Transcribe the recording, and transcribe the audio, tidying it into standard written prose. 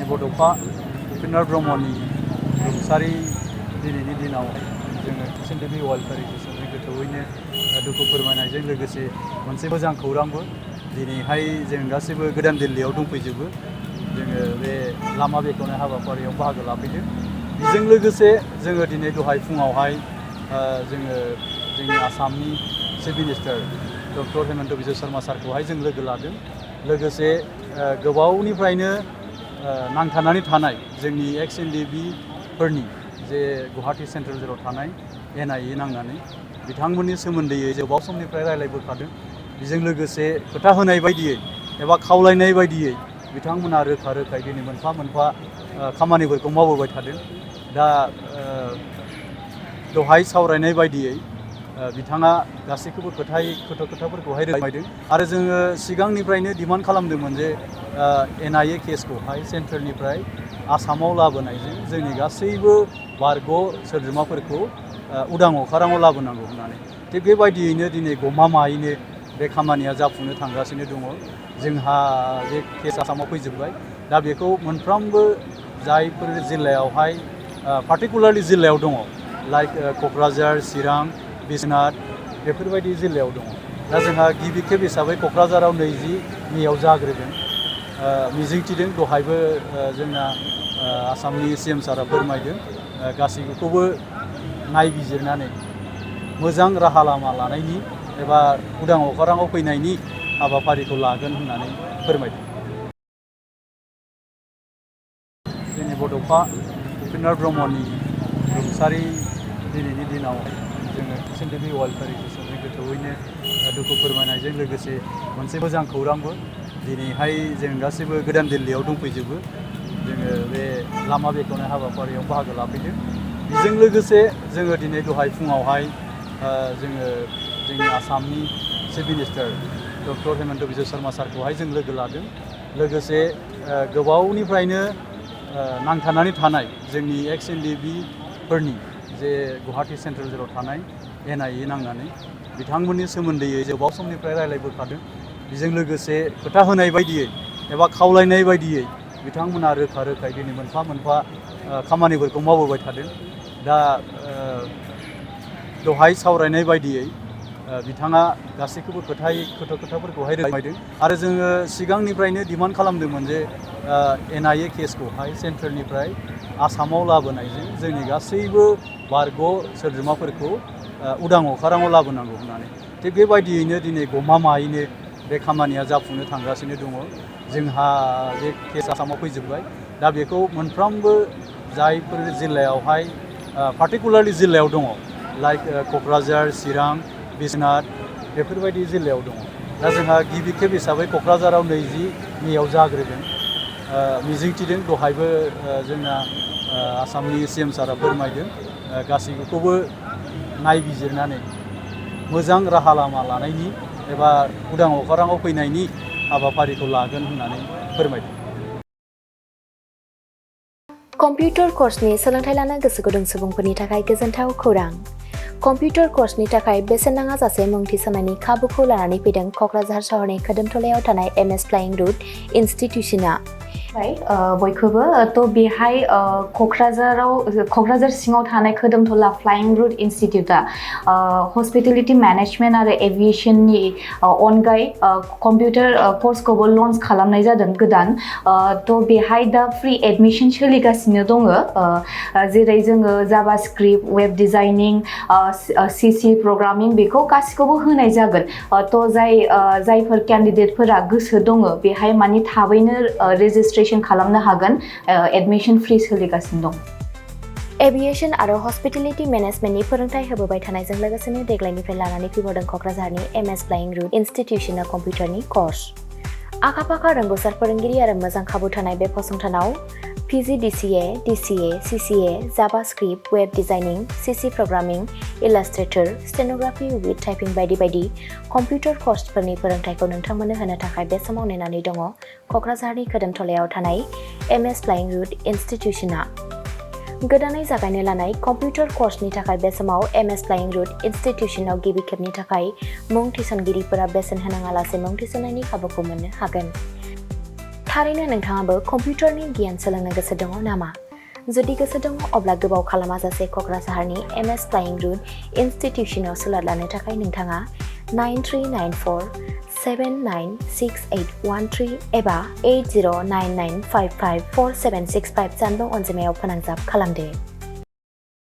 बड'फा उपेन्द्र ब्रह्मनि रुंसारि दिनैनि दिनाव जोङो एनडीएफबी वेलफेयार एसोसिएशननि गोथौयैनो दुखु फोरमायनायजों लोगोसे मोनसे मोजां खौरांबो दिनैहाय जों गासैबो गोदान दिल्लीयाव दंफैजोबो जोङो बे लामा बेखेवनाय हाबाफारियाव बाहागो लाफैदों बेजों लोगोसे जोङो दिनै दहाय फुङावहाय जोङो जोंनि आसामनि chief minister doctor Himanta Biswa Sarma सारखौहाय जों लोगो लादों लोगोसे गोबावनिफ्रायनो नांथानानै थानाय जोंनि एक्स एनडीएफबी फोरनि जे गुवाहाटी सेन्ट्रेल जेलाव थानाय एनआईए नांनानै बिथांमोननि सोमोन्दै गोबाव समनिफ्राय रायलायबोखादों बेजों लोगोसे खोथा होनाय बायदियै एबा खावलायनाय बायदियै बिथांमोना रोखा रोखायै दिनै मोनफा मोनफा खामानिफोरखौ मावबोबाय थादों दा दहाय सावरायनाय बायदियै बिथाङा गासैखौबो खोथाफोरखौहाय फोरमायदों आरो जोङो सिगांनिफ्रायनो डिमान्ड खालामदोंमोन जे एनआईए केसखौहाय सेन्ट्रेलनिफ्राय आसामाव लाबोनायजों जोंनि गासैबो बारग' सोद्रोमाफोरखौ उदां अखाराङाव लाबोनांगौ होननानै थिग बेबायदियैनो दिनै गमामायैनो बे खामानिया जाफुंनो थांगासिनो दङ जोंहा बे केस आसामाव फैजोबबाय दा बेखौ मोनफ्रोमबो जायफोर जिल्लायावहाय पार्टिकुलारलि जिल्लायाव दङ लाइक क'क्राझार चिरां बिश्वनाथ बेफोरबायदि जिल्लायाव दङ दा जोंहा गिबि खेब हिसाबै क'क्राझाराव 20 मेयाव जाग्रोदों मिजिंथिदों दहायबो जोंना आसामनि सीएम सारा फोरमायदों गासैखौबो नायबिजिरनानै मोजां राहा लामा लानायनि एबा उदां अखाराङाव फैनायनि हाबाफारिखौ लागोन होननानै फोरमायदों जोंनि बड'फा उपेन्द्र ब्रह्मनि रुंसारि दिनैनि दिनाव जोङो एनडीएफबी वेलफेयार एसोसिएशननि गोथौयैनो दुखु फोरमायनायजों लोगोसे मोनसे मोजां खौरांबो दिनैहाय जों गासैबो गोदान दिल्लीयाव दंफैजोबो जोङो बे लामा बेखेवनाय हाबाफारियाव बाहागो लाफैदों बेजों लोगोसे जोङो दिनै दहाय फुङावहाय जोङो जोंनि आसामनि chief minister doctor Himanta Biswa Sarma सारखौहाय जों लोगो लादों लोगोसे गोबावनिफ्रायनो नांथानानै थानाय जोंनि एक्स एनडीएफबी फोरनि जे गुवाहाटी सेन्ट्रेल जेलाव थानाय एनआईए नांनानै बिथांमोननि सोमोन्दै गोबाव समनिफ्राय रायलायबोखादों बेजों लोगोसे खोथा होनाय बायदियै एबा खावलायनाय बायदियै बिथांमोना रोखा रोखायै दिनै मोनफा मोनफा खामानिफोरखौ मावबोबाय थादों दा दहाय सावरायनाय बायदियै बिथाङा गासैखौबो खोथाफोरखौहाय फोरमायदों आरो जोङो सिगांनिफ्रायनो डिमान्ड खालामदोंमोन जे एनआईए केसखौहाय सेन्ट्रेलनिफ्राय आसामाव लाबोनायजों जोंनि गासैबो बारग' सोद्रोमाफोरखौ उदां अखाराङाव लाबोनांगौ होननानै थिग बेबायदियैनो दिनै गमामायैनो बे खामानिया जाफुंनो थांगासिनो दङ जोंहा बे केस आसामाव फैजोबबाय दा बेखौ मोनफ्रोमबो जायफोर जिल्लायावहाय पार्टिकुलारलि जिल्लायाव दङ लाइक क'क्राझार चिरां बिश्वनाथ बेफोरबायदि जिल्लायाव दङ दा जोंहा गिबि खेब हिसाबै क'क्राझाराव 20 मेयाव जाग्रोदों मिजिंथिदों दहायबो जोंना आसामनि सीएम सारा फोरमायदों गासैखौबो नायबिजिरनानै मोजां राहा लामा लानायनि एबा उदां अखाराङाव फैनायनि हाबाफारिखौ लागोन होननानै फोरमायदों कम्पिउटार कर्सनि सोलोंथाइ लानो गोसो गुदुं सुबुंफोरनि थाखाय गोजोनथाव खौरां कम्पिउटार कर्सनि थाखाय बेसेन नाङा जासे मुं थिसननायनि खाबुखौ लानानै फैदों क'क्राझार सहरनि खोदोमथलायाव थानाय एमएस फ्लाइंग रुट इनस्टिट्यूशना बयखौबो थ' बेहाय क'क्राझार सिङाव थानाय खोदोमथला फ्लाइंग रुट इनस्टिट्यूटा हस्पिटेलिटी मेनेजमेन्ट आरो एभिएशननि अनगायै कम्पिउटार कर्सखौबो लन्च खालामनाय जादों गोदान थ' बेहाय दा फ्रि एडमिशन सोलिगासिनो दङ जेरै जोङो JavaScript web designing CC programming बेखौ गासिखौबो होनाय जागोन थ' जायफोर केन्डिडेटफोरा गोसो दङ बेहाय माने थाबैनो रेजिस्ट्रेशन खालामनो हागोन एडमिशन फ्रि सोलिगासिनो दं एभिएशन आरो हस्पिटेलिटी मेनेजमेन्टनि फोरोंथाय होबोबाय थानायजों लोगोसेनो देग्लायनिफ्राय लानानै फैबावदों क'क्राझारनि एमएस फ्लाइंग रुट इनस्टिट्यूशना कम्पिउटारनि कर्स आखा-फाखा रोंग'सार फोरोंगिरि आरो मोजां खाबु थानाय बे फसंथानाव PGDCA, DCA, CCA, JavaScript, web designing, CC programming, Illustrator, stenography with typing बायदि बायदि कम्पिउटार कर्सफोरनि फोरोंथायखौ नोंथांमोननो होनो थाखाय बे समाव नेनानै दङ क'क्राझारनि खोदोमथलायाव थानाय एमएस फ्लाइंग रुट इनस्टिट्यूशना गोदानै जागायनो लानाय कम्पिउटार कर्सनि थाखाय बे समाव एमएस फ्लाइंग रुट इनस्टिट्यूशनाव गिबि खेबनि थाखाय मुं थिसनगिरिफोरा बेसेन होनाङालासे मुं थिसननायनि खाबुखौ मोननो हागोन थारैनो नोंथाङाबो कम्पिउटारनि गियान सोलोंनो गोसो दङ नामा? जुदि गोसो दङ अब्ला गोबाव खालामाजासे क'क्राझारनि एमएस फ्लाइं रुट इनस्टिट्यूशनाव सोलोंनो लानो थाखाय नोंथाङा 9394796813 एबा 8099554765 जानबुं अनजिमायाव फोनांजाब खालामदो।